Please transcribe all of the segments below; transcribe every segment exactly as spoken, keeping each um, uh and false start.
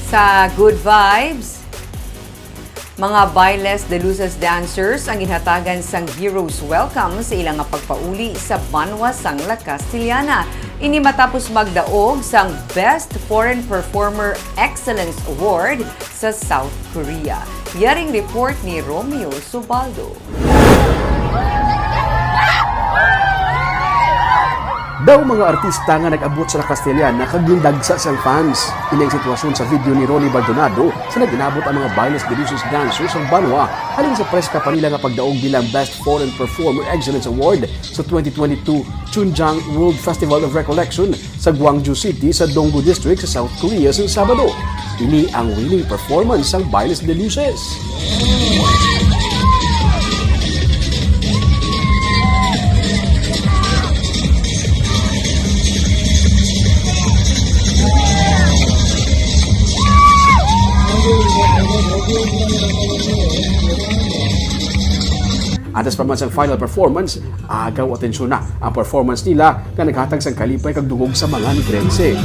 Sa Good Vibes, mga Bailes de Luces dancers ang ginhatagan sang heroes welcome sa ila nga pagpauli sa banwa sang La Castellana. Ini matapos magdaog sang Best Foreign Performer Excellence Award sa South Korea. Yaring report ni Romeo Subaldo. Daw mga artista nga nag-abot sa La Castellana kag gindagsa sang fans. Ini ang sitwasyon sa video ni Ronnie Baldonado sa nag-inabot ang mga Bailes de Luces dancers sang banwa halin sa preska pa nila nga pagdaog bilang Best Foreign Performer Excellence Award sa twenty twenty-two Chunjang World Festival of Recollection sa Gwangju City sa Donggu District sa South Korea sa Sabado. Ini ang winning performance sang Bailes de Luces. Antes pa man sang final performance, agaw atensyon na ang performance nila nga naghatag sang kalipay kag dungog sa mga Negrense.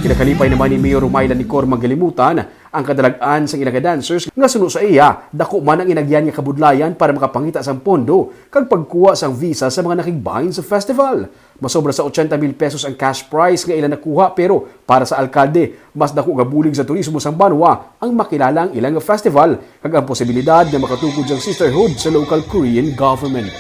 Kinakalipay naman ni Mayor Rumayla Nicor Magalimutan ang kadalag-an sang ila nga dancers nga suno sa iya, dako man ang inagyan nga kabudlayan para makapangita sang pondo kag pagkuha sang visa sa mga nakigbahin sa festival. Masobra sa ochenta mil pesos ang cash prize nga ila nakuha, pero para sa alkalde, mas dako nga bulig sa turismo sang banwa ang makilala ang ilang festival kag ang posibilidad nga makatukod sang sisterhood sa local Korean government.